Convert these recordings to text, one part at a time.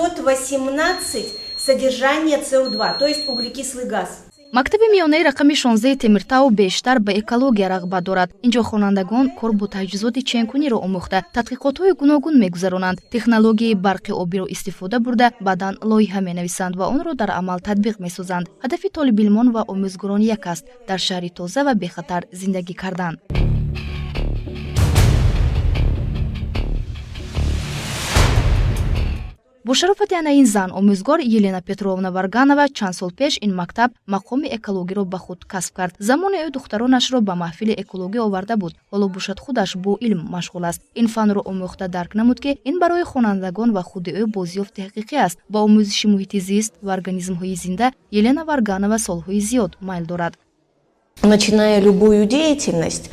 518 содержание СО2, то есть углекислый газ. Мактаби миёнаи рақами 16 Темиртау бештар ба экология рағбат дорад. Инҷо хонандагон кор бо таҷҳизоти ченкуниро омӯхта, тадқиқотҳои гуногун мегузаронанд, технологияи барқи обиро истифода бурда, баъдан лоиҳа менависанд ва онро дар амал татбиқ месозанд. Ҳадафи толибилмон ва омӯзгорон як аст: дар шаҳри тоза ва бехатар зиндагӣ кардан. Бо шарофати ана ин зан, омӯзгор Елена Петровна Варганова, чанд сол пеш ин мактаб мақоми экологиро ба худ касб кард. Замоне ӯ духтаронашро ба маҳфили экологӣ оварда буд. Ҳоло бошад, худаш бо илм машғул аст. Ин фанро омӯхта, дарк намуд, ки ин барои хонандагон ва худи ӯ бозёфти ҳақиқӣ аст. Ба омӯзиши муҳити зист ва организмҳои зинда Елена Варганова солҳои зиёд майл дорад. Начиная любую деятельность,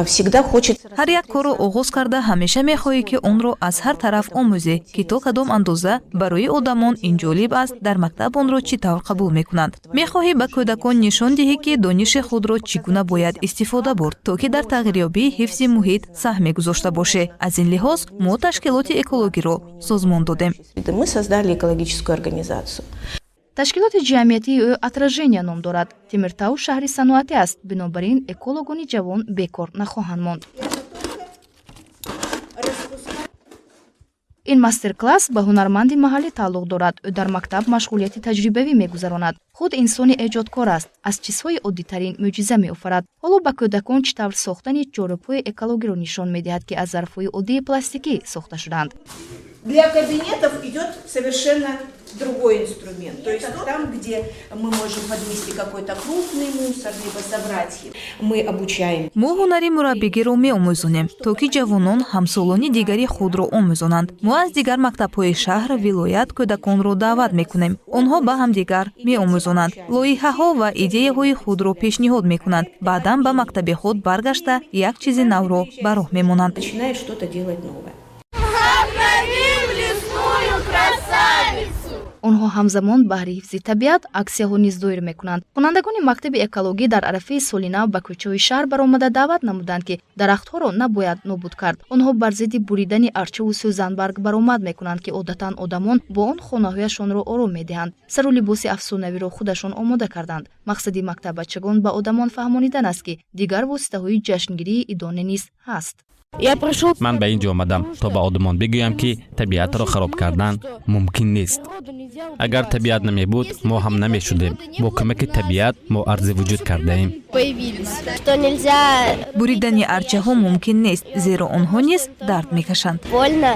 всегда хочется. Ҳар як корро оғоз карда, ҳамеша мехоҳӣ, ки онро аз ҳар тараф омӯзӣ, ки то кадом андоза барои одамон ин ҷолиб аст, дар мактаб онро чӣ тавр қабул мекунанд. Мехоҳӣ ба кӯдакон нишон диҳӣ, ки дониши худро чӣ гуна бояд истифода бурд, то ки дар тағйирёбии ҳифзи муҳит саҳме гузошта бошӣ. Аз ин лиҳоз мо ташкилоти экологиро созмон додем. Мы создали экологическую организацию. Ташкилоти ҷамъиятии ӯ «Отражение» ном дорад. Темиртау шаҳри саноатӣ аст, бинобар ин экологони ҷавон бекор нахоҳанд монд. Ин мастер-класс ба ҳунарманди маҳаллӣ тааллуқ дорад. Ӯ дар мактаб машғулияти таҷрибавӣ мегузаронад. Худ инсони эҷодкор аст, аз чизҳои оддитарин мӯъҷиза меофарад. Ҳоло ба кӯдакон чӣ тавр сохтани ҷорӯбҳои экологиро нишон медиҳад, ки аз зарфҳои оддии пластикӣ сохта шудаанд. Для кабинетов идет совершенно другой инструмент. То есть там, где мы можем подмести какой-то крупный мусор, либо собрать его. Мы обучаем. Мо ҳунари мураббигиро меомӯзонем, то ки ҷавонон ҳамсолони дигари худро омӯзонанд. Мо аз дигар мактабҳои шаҳр, вилоят кӯдаконро даъват мекунем. Онҳо ба ҳамдигар меомӯзонанд, лоиҳаҳо ва идеяҳои худро пешниҳод мекунанд, баъдан ба мактаби худ баргашта, як чизи навро ба роҳ мемонанд. Начинает что-то делать новое. Сохраним лесную красавицу! Онҳо ҳамзамон баҳри ҳифзи табиат аксияҳо низ доир мекунанд. Хонандагони мактаби экологӣ дар арафаи соли нав ба кӯчаҳои шаҳр баромада, даъват намуданд, ки дарахтҳоро набояд нобуд кард. Онҳо бар зидди буридани арчаву сӯзанбарг баромад мекунанд, ки одатан одамон бо он хонаҳояшонро ором медиҳанд. Сару либоси афсонавиро худашон омода карданд. Мақсади мактаббачагон ба одамон фаҳмонидан аст, ки дигар воситаҳои ҷашнгирии идона низ ҳаст. Ман ба ин ҷо омадам, то ба одамон бигӯям, ки табиатро хароб кардан мумкин нест. Агар табиат намебуд, мо ҳам намешудем. Бо кӯмаки табиат мо арзи вуҷуд кардаем. Что нельзя. Буридани арчаҳо мумкин нест, зеро онҳо низ дард мекашанд. Больно.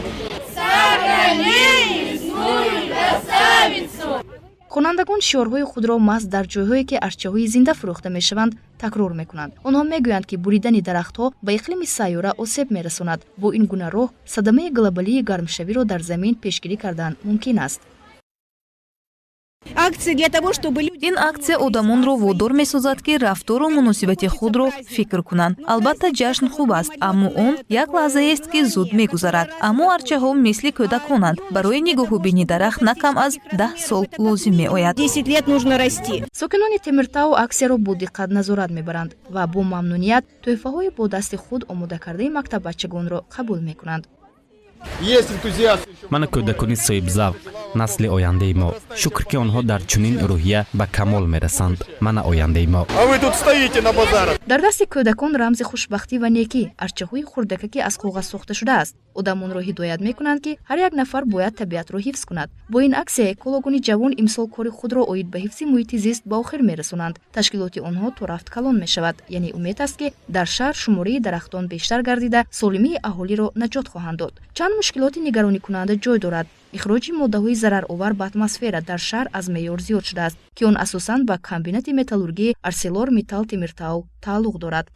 Сохраним лесную красавицу! Хонандагон шиорҳои худро маҳз дар ҷойҳое, ки арчаҳои зинда фурӯхта мешаванд, такрор мекунанд. Онҳо мегӯянд, ки буридани дарахтҳо ба иқлими сайёра осеб мерасонад. Бо ин гуна роҳ садамаи глобалии гармшавиро дар замин пешгирӣ кардан мумкин аст. Акции для того, чтобы люди. Ин аксия одамонро водор месозад, ки рафтору муносибати худро фикр кунанд. Албатта, ҷашн хуб аст, аммо он як лаҳзаест, ки зуд мегузарад. Аммо арчаҳо мисли кӯдаконанд. Барои нигоҳубини дарахт на кам аз 10 сол лозим меояд. 10 лет нужно расти. Сокинони Темиртау аксияро бо диққат назорат мебаранд ва бо мамнуният тӯҳфаҳои бо дасти худ омодакардаи мактаббачагонро қабул мекунанд. Есть энтузиасты. Мана кӯдакони соҳибзавқ, насли ояндаи мо. Шукр, ки онҳо дар чунин рӯҳия ба камол мерасанд. Мана ояндаи мо. А вы тут стоите на базарах. Дар дасти кӯдакон рамзи хушбахтӣ ва некӣ, арчаҳои хурдакаке аз коғаз сохта шудааст. Одамонро ҳидоят мекунанд, ки ҳар як нафар бояд табиатро ҳифз кунад. Бо ин аксия экологони ҷавон имсол кори худро оид ба ҳифзи муҳити зист ба охир мерасонанд. Ташкилоти онҳо то рафт калон мешавад, яъне умед аст, ки дар шаҳр шумораи дарахтон бештар гардида, солимии аҳолиро наҷот хоҳанд дод. Чанд мушкилоти нигаронӣкунанда ҷой дорад. Ихроҷи моддаҳои зараровар ба атмосфера дар шаҳр аз меъёр зиёд шудааст, ки он асосан ба комбинати металлургии Арселор Миттал Темиртау тааллуқ дорад.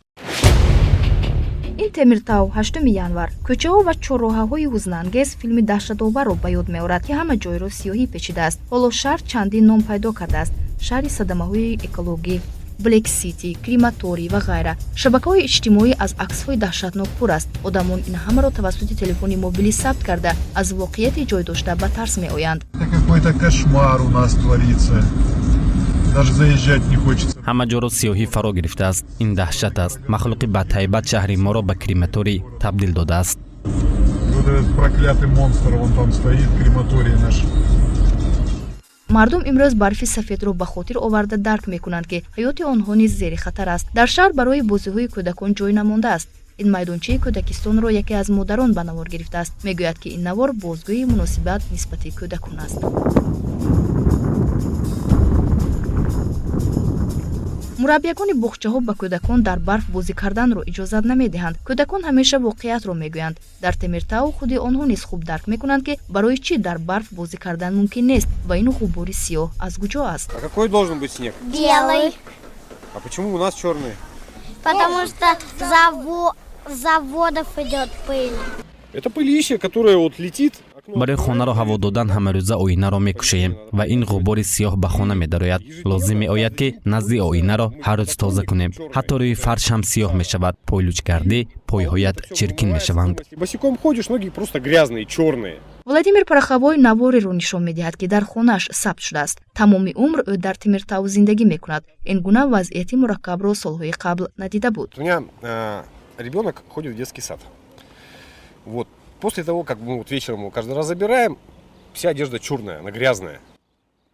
Ин Темиртау, 8 январ. Кӯчаҳо ва чорроҳаҳои ҳузнангез филми даҳшатоварро ба ёд меорад, ки ҳама ҷойро сиёҳӣ печидааст. Ҳоло шаҳр чандин ном пайдо кардааст: шаҳри садамаҳои экологӣ, Блек Сити, крематорий ва ғайра. Шабакаҳои иҷтимоӣ аз аксҳои даҳшатнок пур аст. Одамон ин ҳамаро тавассути телефони мобилӣ сабт карда, аз воқеияти ҷой дошта ба тарс меоянд. Это какой-то кошмар у нас творится. Даже заезжать не хочется. Ҳама ҷоро сиёҳӣ фаро гирифтааст. Ин даҳшат аст. Махлуқи бадҳайбат шаҳри моро ба крематорий табдил додааст. Вот этот проклятый монстр вон там стоит, крематорий наш. Мардум имрӯз барфи сафедро ба хотир оварда дарк мекунанд, ки ҳаёти онҳо низ зери хатар аст. Дар шаҳр барои бозиҳои кӯдакон ҷой намондааст. Ин майдончаи кӯдакистонро яке аз модарон ба навор гирифтааст. Мегӯяд, ки ин навор бозгӯи муносибат нисбати кӯдакон аст. Мураббиягони боғчаҳо ба кӯдакон дар барф бозӣ карданро иҷозат намедиҳанд. Кӯдакон ҳамеша воқеиятро мегӯянд. Дар Темиртау худи онҳо низ хуб дарк мекунанд, ки барои чӣ дар барф бозӣ кардан мумкин нест ва ин ғубори сиёҳ аз куҷо аст. А какой должен быть снег? Белый. А почему у нас черный? Потому что заводов идет пыль. Это пылище, которое вот летит. Барои хонаро ҳаво додан ҳамарӯза оинаро мекушоем ва ин ғубори сиёҳ ба хона медарояд. Лозим меояд, ки назди оинаро ҳар рӯз тоза кунем. Ҳатто рӯи фарш ҳам сиёҳ мешавад. Пойлучгардӣ пойҳоят чиркин мешаванд. Босиком ходишь, ноги просто грязные, черные. Владимир Пороховой навореро нишон медиҳад, ки дар хонааш сабт шудааст. Тамоми умр ӯ дар Темиртау зиндагӣ мекунад. Ин гуна вазъияти мураккабро солҳои қабл надида буд. У меня ребенок ходит в детский сад. Вот. После того, как мы вот вечером его каждый раз забираем, вся одежда черная, она грязная.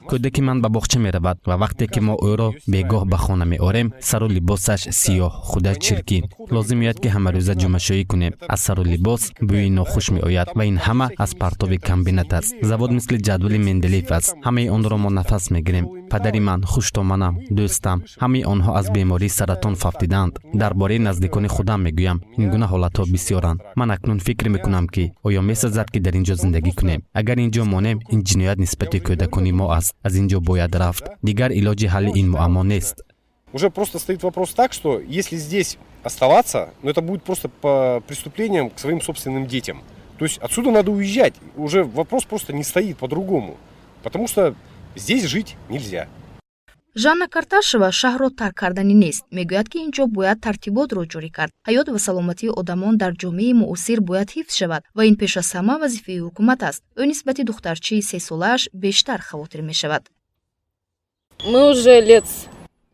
Кӯдаки ман ба боғча меравад ва вақте ки мо ӯро бегоҳ ба хона меорем, сару либосаш сиёҳ, худаш чиркин. Лозим меояд, ки ҳамарӯза ҷомашӯӣ кунем. Аз сару либос бӯи нохуш меояд ва ин ҳама аз партови комбинат аст. Завод мисли ҷадвали Менделеев аст. Ҳамаи онро мо нафас мегирем. Падари ман, хуштоманам, дӯстам, ҳамаи онҳо аз бемории саратон фавтидаанд. Дар бораи наздикони худам мегӯям, ин гуна ҳолатҳо бисёранд. Ман акнун фикр мекунам, ки оё месазад, ки дар ин ҷо зиндагӣ кунем. Агар ин ҷо монем, ин ҷиноят нисбати кӯдакони мо аст. Аз ин ҷо бояд рафт. Дигар илоҷи ҳалли ин муаммо нест. Уже просто стоит вопрос так, что если здесь оставаться, ну, это будет просто по преступлениям к своим собственным детям. То есть отсюда надо уезжать. Уже вопрос просто не стоит по-другому. Потому что здесь жить нельзя. Жанна Карташева шаҳрро тарк карданӣ нест. Мегӯяд, ки ин ҷо бояд тартиботро ҷорӣ кард. Ҳаёт ва саломатии одамон дар ҷомеаи муосир бояд ҳифз шавад ва ин пеш аз ҳама вазифаи ҳукумат аст. Ӯ нисбати духтарчаи сесолааш бештар хавотир мешавад. Мы уже лет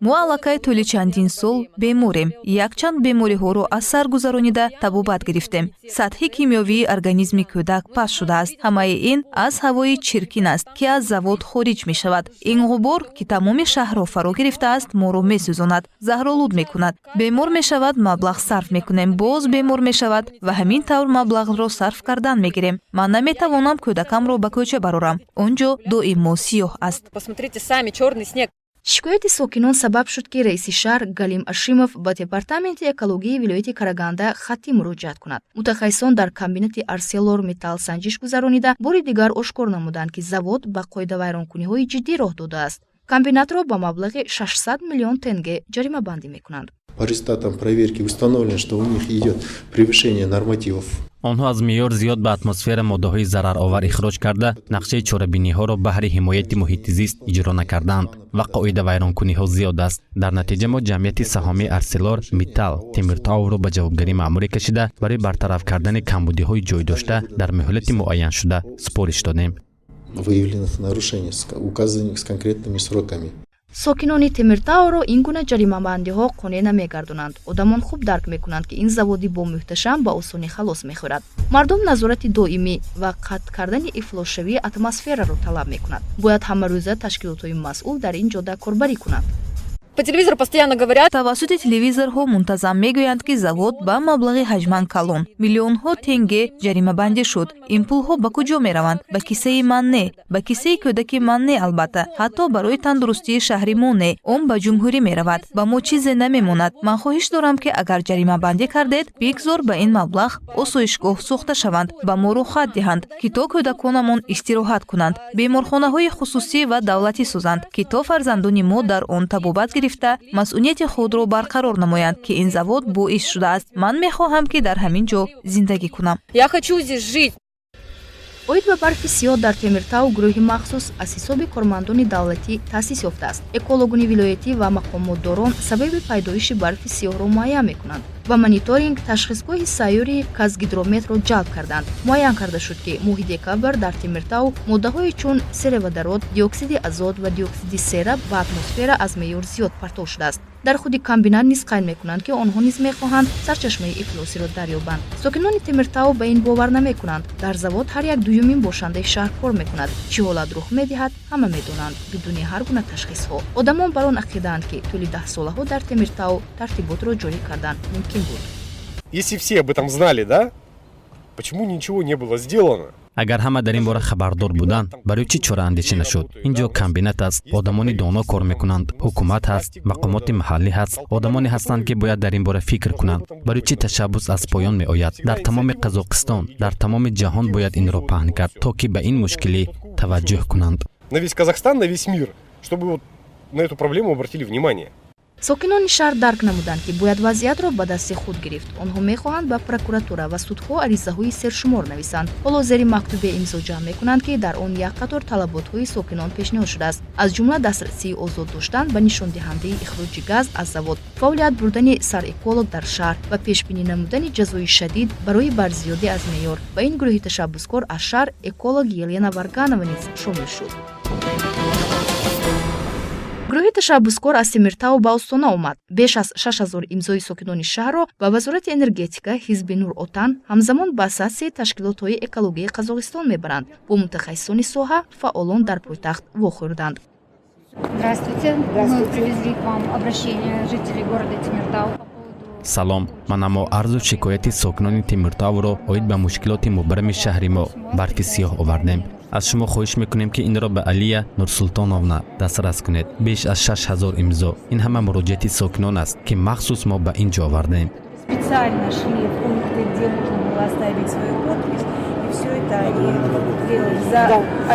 Мо аллакай тӯли чандин сол беморем. Якчанд бемориҳоро аз сар гузаронида, табобат гирифтем. Сатҳи кимиёвии организми кӯдак паст шудааст. Ҳамаи ин аз ҳавои чиркин аст, ки аз завод хориҷ мешавад. Ин ғубор, ки тамоми шаҳрро фаро гирифтааст, моро месӯзонад, заҳролуд мекунад. Бемор мешавад, маблағ сарф мекунем, боз бемор мешавад ва ҳамин тавр маблағро сарф кардан мегирем. Ман наметавонам кӯдакамро ба кӯча барорам, он ҷо доимо сиёҳ аст. Посмотрите сами, черный снег. Шикояти сокинон сабаб шуд, ки раиси шаҳр Галим Ашимов ба департаменти экологияи вилояти Караганда хаттӣ муроҷиат кунад. Мутахассисон дар комбинати Арселор Металл санҷиш гузаронида, бори дигар ошкор намуданд, ки завод ба қоидавайронкуниҳои ҷиддӣ роҳ додааст. Комбинатро ба маблағи 600 миллион тенге ҷаримабандӣ мекунанд. По результатам проверки установлено, что у них идет превышение нормативов. Онҳо аз меъёр зиёд ба атмосфера моддаҳои зараровар ихроҷ карда, нақшаи чорабиниҳоро баҳри ҳимояти муҳити зист иҷро накардаанд ва қоидавайронкуниҳо зиёд аст. Дар натиҷа мо ҷамъияти саҳомии Арселор Миттал Темиртауро ба ҷавобгарӣ маъмурӣ кашида, барои бартараф кардани камбудиҳои ҷой дошта дар муҳлати муайяншуда супориш додем. Выявленных нарушений, указанных с конкретными сроками. Сокинони Темиртауро ин гуна ҷаримабандиҳо қонеъ намегардонанд. Одамон хуб дарк мекунанд, ки ин заводи бомуҳташам ба осонӣ халос мехӯрад. Мардум назорати доимӣ ва қатъ кардани ифлосшавии атмосфераро талаб мекунад. Бояд ҳамарӯза ташкилотҳои масъул дар ин ҷода корбарӣ кунанд. По телевизору постоянно говорят. Тавассути телевизорҳо мунтазам мегӯянд, ки завод ба маблағи ҳаҷман калон, миллионҳо тенге, ҷаримабандӣ шуд. Ин пулҳо ба куҷо мераванд? Ба киссаи ман не, ба киссаи кӯдаки ман не, албатта, ҳатто барои тандурустии шаҳри мо не. Он ба ҷумҳурӣ меравад, ба мо чизе намемонад. Ман хоҳиш дорам, ки агар ҷаримабандӣ кардед, бигзор ба ин маблағ осоишгоҳ сохта шаванд, ба мо рухсат диҳанд, ки то кӯдаконамон истироҳат кунанд, беморхонаҳои хусусӣ ва давлатӣ созанд, ки то фарзандони мо дар он табобат гирифта, масъунияти худро барқарор намоянд, ки ин завод боис шудааст. Ман мехоҳам, ки дар ҳамин ҷо зиндагӣ кунам. Я хочу здесь жить. Оид ба барфи сиёҳ дар Темиртау гурӯҳи махсус аз ҳисоби кормандони давлатӣ таъсис ёфтааст. Экологони вилоятӣ ва мақомотдорон сабаби пайдоиши барфи сиёҳро муайян мекунанд. Ба мониторинг ташхисгоҳи сайёри Казгидрометро ҷалб карданд. Муайян карда шуд, ки моҳи декабр дар Темиртау моддаҳое чун сероводород, диоксиди азот ва диоксиди сера ба атмосфера аз меъёр зиёд партов шудааст. Дар худи комбинат низ қайд мекунанд, ки онҳо низ мехоҳанд сарчашмаи ифлосиро дарёбанд. Сокинони Темиртау ба ин бовар намекунанд. Дар завод ҳар як дуюмин бошандаи шаҳр кор мекунад. Чӣ ҳолат рух медиҳад, ҳама медонанд, бидуни ҳар гуна ташхисҳо. Одамон бар он ақидаанд, ки тӯли даҳсолаҳо дар Темиртау тартиботро ҷорӣ кардан мумкин буд. Если все об этом знали, да, почему ничего не было сделано? Агар ҳама дар ин бора хабардор буданд, барои чӣ чораандешӣ нашуд? Ин ҷо комбинат аст, одамони доно кор мекунанд, ҳукумат ҳаст, мақомоти маҳаллӣ ҳаст, одамоне ҳастанд, ки бояд дар ин бора фикр кунанд. Барои чӣ ташаббус аз поён меояд? Дар тамоми Қазоқистон, дар тамоми ҷаҳон бояд инро паҳн кард, то ки ба ин мушкилӣ таваҷҷӯҳ кунанд. На весь Казахстан, на весь мир, чтобы вот на эту проблему обратили внимание. Сокинони шаҳр дарк намуданд, ки бояд вазъиятро ба дасти худ гирифт. Онҳо мехоҳанд ба прокуратура ва судҳо аризаҳои сершумор нависанд. Ҳоло зери мактубе имзо ҷамъ мекунанд, ки дар он як қатор талаботҳои сокинон пешниҳод шудааст, аз ҷумла дастрасии озод доштан ба нишондиҳандаи ихроҷи газ аз завод, фаъолият бурдани сарэколог дар шаҳр ва пешбинӣ намудани ҷазои шадид барои барзиёдӣ аз меъёр. Ба ин гурӯҳи ташаббускор аз шаҳр эколог Елена Варганова низ шомил шуд. Гурӯҳи ташаббускор аз Темиртау ба Остона омад. Беш аз 6000 имзои сокинони шаҳрро ба Вазорати энергетика, ҳизби Нур Отан, ҳамзамон ба Ассотсиатсияи ташкилотҳои экологияи Қазоқистон мебаранд. Бо мутахассисони соҳа фаъолон дар пойтахт вохӯрданд. Здравствуйте. Мы привезли к вам обращение жителей города Темиртау. Салом. Мана мо арзу шикояти сокинони Темиртавро оид ба мушкилоти мубрами шаҳри мо, барфи сиёҳ, овардем. Аз шумо хоҳиш мекунем, ки инро ба Алия Нурсултоновна дастрас кунед. Беш аз 6000 имзо. Ин ҳама муроҷиати сокинон аст, ки махсус мо ба ин ҷо овардем. Специально шли в пункты, где можно было оставить свою подпись, и все это они делали за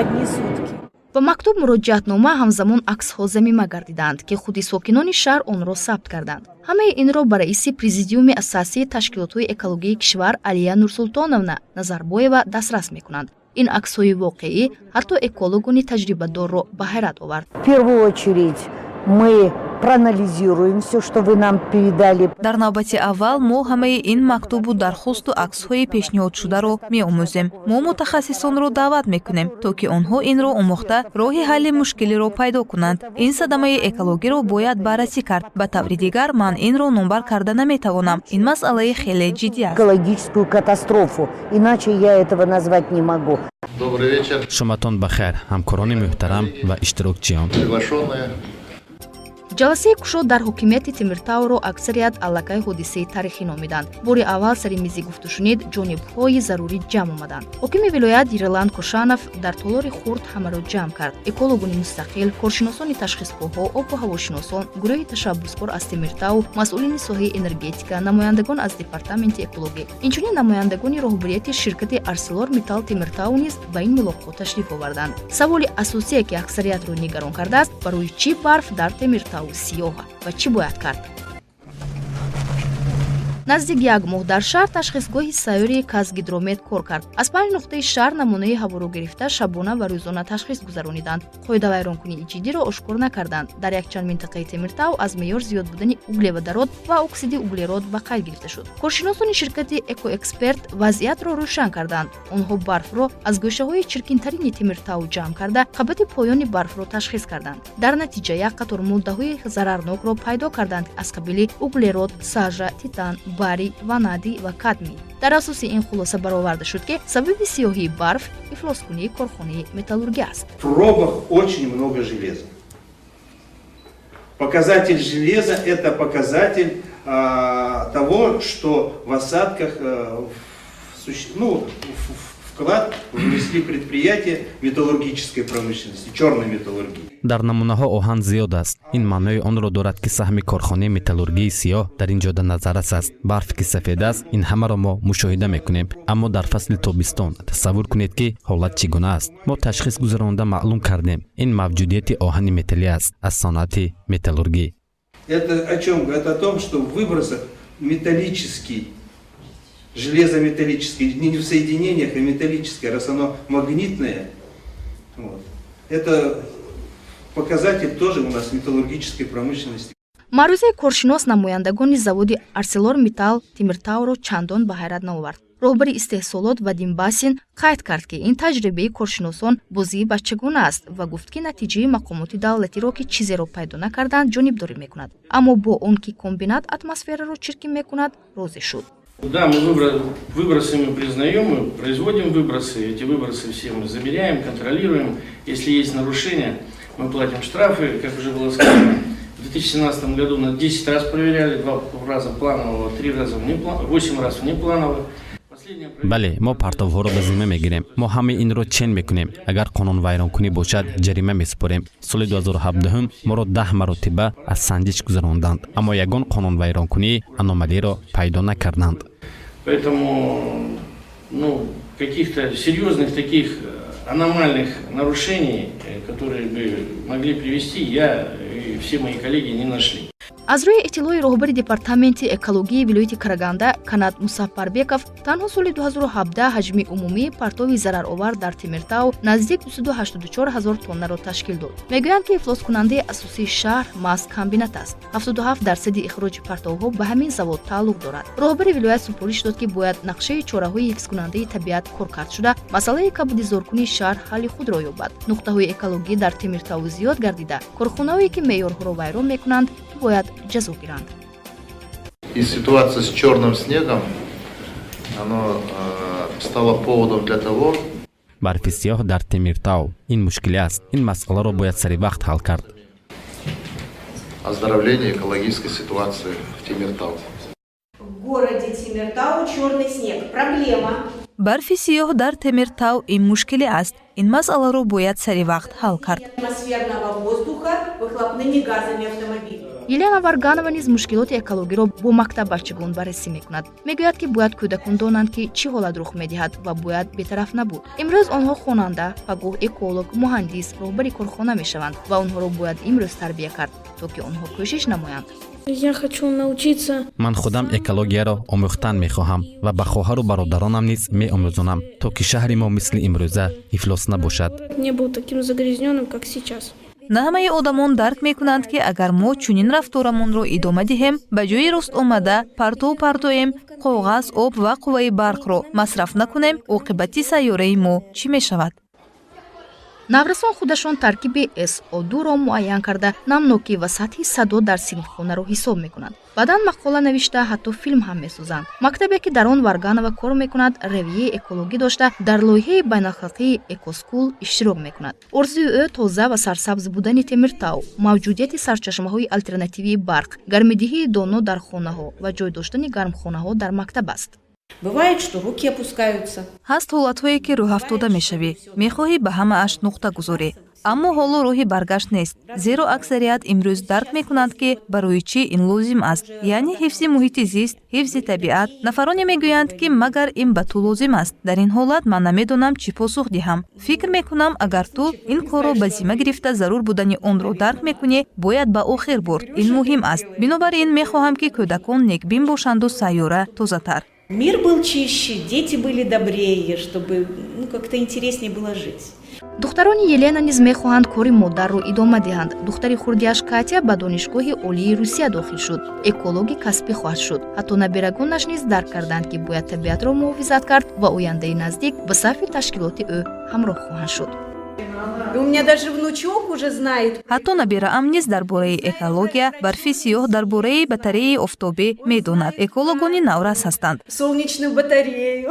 одни сутки. Ба мактуб муроҷиатнома ҳамзамон аксҳо замима гардиданд, ки худи сокинони шаҳр онро сабт карданд. Ҳамаи инро ба раиси президиуми Ассотсиатсияи ташкилотҳои экологияи кишвар Алия Нурсултоновна Назарбоева дастрас мекунанд. Ин аксҳои воқеӣ ҳатто экологони таҷрибадорро ба ҳайрат овард. В первую очередь мы проанализируем все, что вы нам передали. Дар навбати аввал мо ҳамаи ин мактубу дархосту аксҳои пешниҳодшударо меомӯзем. Мо мутахассисонро даъват мекунем, то ки онҳо инро омӯхта, роҳи ҳалли мушкилиро пайдо кунанд. Ин садамаи экологиро бояд баррасӣ кард. Ба таври дигар ман инро номбар карда наметавонам. Ин масъалаи хеле ҷиддӣ аст. Экологическую катастрофу, иначе я этого назвать не могу. Добрый вечер. Шоматон ба хайр, ҳамкорони муҳтарам ва иштирокчиён. Приглашенные. Ҷаласаи кушод дар ҳокимияти Темиртауро аксарият аллакай ҳодисаи таърихӣ номиданд. Бори аввал сари мизи гуфтушунид ҷонибҳои зарурӣ ҷамъ омаданд. Ҳокими вилоят Ерлан Кошанов дар толори хурд ҳамаро ҷамъ кард: экологони мустақил, коршиносони ташхисгоҳҳо, обу ҳавошиносон, гурӯҳи ташаббускор аз Темиртау, масъулини соҳаи энергетика, намояндагон аз департаменти экологӣ. Инчунин намояндагони роҳбарияти ширкати Арселор Миттал Темиртау низ ба ин мулоқот ташриф оварданд. Саволи асосие, ки аксариятро нигарон кардааст: барои чӣ барф дар Темиртау сиёҳ ва чӣ бояд кард? Наздик як моҳ дар шаҳр ташхисгоҳи сайёри Казгидромет кор кард. Аз панҷ нуқтаи шаҳр намунаи ҳаворо гирифта, шабона ва рӯзона ташхис гузарониданд. Қоидавайронкунии ҷиддиро ошкор накарданд. Дар якчанд минтақаи Темиртау аз меъёр зиёд будани углеводород ва оксиди углерод ба қайд гирифта шуд. Коршиносони ширкати Экоэксперт вазъиятро рӯшан карданд. Онҳо барфро аз гӯшаҳои чиркинтарини Темиртау ҷамъ карда, қабати поёни барфро ташхис карданд. Дар натиҷа як қатор моддаҳои зарарнокро пайдо карданд, аз қабили углерод, сажа, титан, барий, ванадий ва кадмий. Дар асоси ин хулоса бароварда шуд, ки сабаби сиёҳии барф ифлоскунии корхонаи металлургӣ аст. В пробах очень много железа. Показатель железа – это показатель того, что в осадках ну, вклад внесли предприятия металлургической промышленности, черной металлургии. Дар намунаҳо оҳан зиёд аст. Ин маънои онро дорад, ки саҳми корхонаи металлургии сиёҳ дар ин ҷода назаррас аст. Барф ки сафед аст, ин ҳамаро мо мушоҳида мекунем. Аммо дар фасли тобистон тасаввур кунед, ки ҳолат чӣ гуна аст. Мо ташхис гузаронда маълум кардем, ин мавҷудияти оҳани металлӣ аст аз саноати металлургӣ. Это о чем? Это о том, что в выбросах металлический, железометаллический, не в соединениях, а металлическое, раз оно магнитное. Вот. Это показатель тоже у нас металлургической промышленности. Маърузаи коршинос намояндагони заводи Арселор Миттал Темиртауро чандон ба ҳайрат наовард. Роҳбари истеҳсолот Вадим Басин қайд кард, ки ин таҷрибаи коршиносон бозии бачагона аст ва гуфт, ки натиҷаи мақомоти давлатиро, ки чизеро пайдо накарданд, ҷонибдорӣ мекунад, аммо бо он ки комбинат атмосфераро чиркин мекунад, розӣ шуд. Да, мы выбросы мы признаем, мы производим выбросы, эти выбросы все мы замеряем, контролируем. Если есть нарушения, мы платим штрафы, как уже было сказано. В 2017 году на 10 раз проверяли, два раза планово, три раза внепланово, 8 раз внепланово. Бале, мо партовҳоро ба зимма мегирем. Мо ҳамаи инро чен мекунем. Агар қонунвайронкунӣ бошад, ҷарима месупорем. Соли 2017 моро 10 маротиба аз санҷиш гузаронданд, аммо ягон қонунвайронкунии аномалиро пайдо накарданд. Поэтому, ну, каких-то серьезных таких аномальных нарушений, которые бы могли привести, я и все мои коллеги не нашли. Аз рӯи иттилои роҳбари департаменти экологии вилояти Караганда Канат Мусаффарбеков, танҳо соли 2017 ҳаҷми умумии партови зараровар дар Темиртау наздик 284 ҳазор тоннаро ташкил дод. Мегӯянд, ки ифлоскунандаи асосии шаҳр маҳз комбинат аст. 77 дарсади ихроҷи партовҳо ба ҳамин завод тааллуқ дорад. Роҳбари вилоят супориш дод, ки бояд нақшаи чораҳои ҳифзкунандаи табиат коркард шуда, масъалаи кабудизоркунии шаҳр ҳалли худро ёбад. Нуқтаҳои экологӣ дар Темиртау зиёд гардида, корхонаҳое ки меъёрҳоро вайрон мекунанд, бояд ҷазо гиранд. И ситуация с черным снегом, оно стало поводом для того, Барфи сиёҳ дар Темиртау ин мушкиле аст. Ин масъаларо бояд сари вақт ҳал кард. Оздоровления экологической ситуации в Темиртау. В городе Темиртау черный снег. Проблема. Барфи сиёҳ дар Темиртау ин мушкиле аст. Ин масъаларо бояд сари вақт ҳал кард. Атмосферного воздуха выхлопными газами автомобилей. Елена Варганова низ мушкилоти экологиро бо мактаббачагон баррасӣ мекунад. Мегӯяд, ки бояд кӯдакон донанд, ки чӣ ҳолат рух медиҳад ва бояд бетараф набуд. Имрӯз онҳо хонанда, пагоҳ эколог, муҳандис, роҳбари корхона мешаванд ва онҳоро бояд имрӯз тарбия кард, то ки онҳо кӯшиш намоянд. Я хочу научиться. Ман худам экологияро омӯхтан мехоҳам ва ба хоҳару бародаронам низ меомӯзонам, то ки шаҳри мо мисли имрӯза ифлос набошад. Не был таким загрязненным, как сейчас. На ҳамаи одамон дарк мекунанд, ки агар мо чунин рафторамонро идома диҳем, ба ҷои рост омада партов партоем, коғаз, об ва қувваи барқро масраф накунем, оқибати сайёраи мо чӣ мешавад. Наврасон худашон таркиби СО2-ро муайян карда, намнокӣ ва сатҳи садо дар синфхонаро ҳисоб мекунанд. Баъдан мақола навишта, ҳатто филм ҳам месозанд. Мактабе, ки дар он Варганова кор мекунад, равияи экологӣ дошта, дар лоиҳаи байналхалқии Экоскул иштирок мекунад. Орзуи ӯ тоза ва сарсабз будани Темиртау, мавҷудияти сарчашмаҳои алтернативии барқ, гармидиҳии доно дар хонаҳо ва ҷой доштани гармхонаҳо дар мактаб аст. Бывает, что руки опускаются. Ҳаст ҳолатҳое, ки рӯҳафтода мешавӣ, мехоҳӣ ба ҳамааш нуқта гузорӣ, аммо ҳоло роҳи баргашт нест, зеро аксарият имрӯз дарк мекунанд, ки барои чӣ ин лозим аст, яъне ҳифзи муҳити зист, ҳифзи табиат. Нафароне мегӯянд, ки магар ин ба ту лозим аст? Дар ин ҳолат ман намедонам, чӣ посух диҳам. Фикр мекунам, агар ту ин корро ба зимма гирифта, зарур будани онро дарк мекунӣ, бояд ба охир бурд. Ин муҳим аст. Бинобар ин мехоҳам, ки кӯдакон некбин бошанду сайёра тозатар. Мир был чище, дети были добрее, чтобы, ну, как-то интереснее было жить. Духтарони Елена низ мехоҳанд кори модарро идома диҳанд. Духтари хурдиаш Катя ба Донишгоҳи олии Русия дохил шуд, экологи касбӣ хоҳад шуд. Ҳатто набирагонаш низ дарк карданд, ки бояд табиатро муҳофизат кард ва ояндаи наздик ба сафи ташкилоти ӯ ҳамроҳ хоҳанд шуд. У меня даже внучок уже знает. Ҳатто набираам низ дар бораи экология, барфи сиёҳ, дар бораи батареяи офтобӣ медонад. Экологони наврас ҳастанд. Солнечную батарею.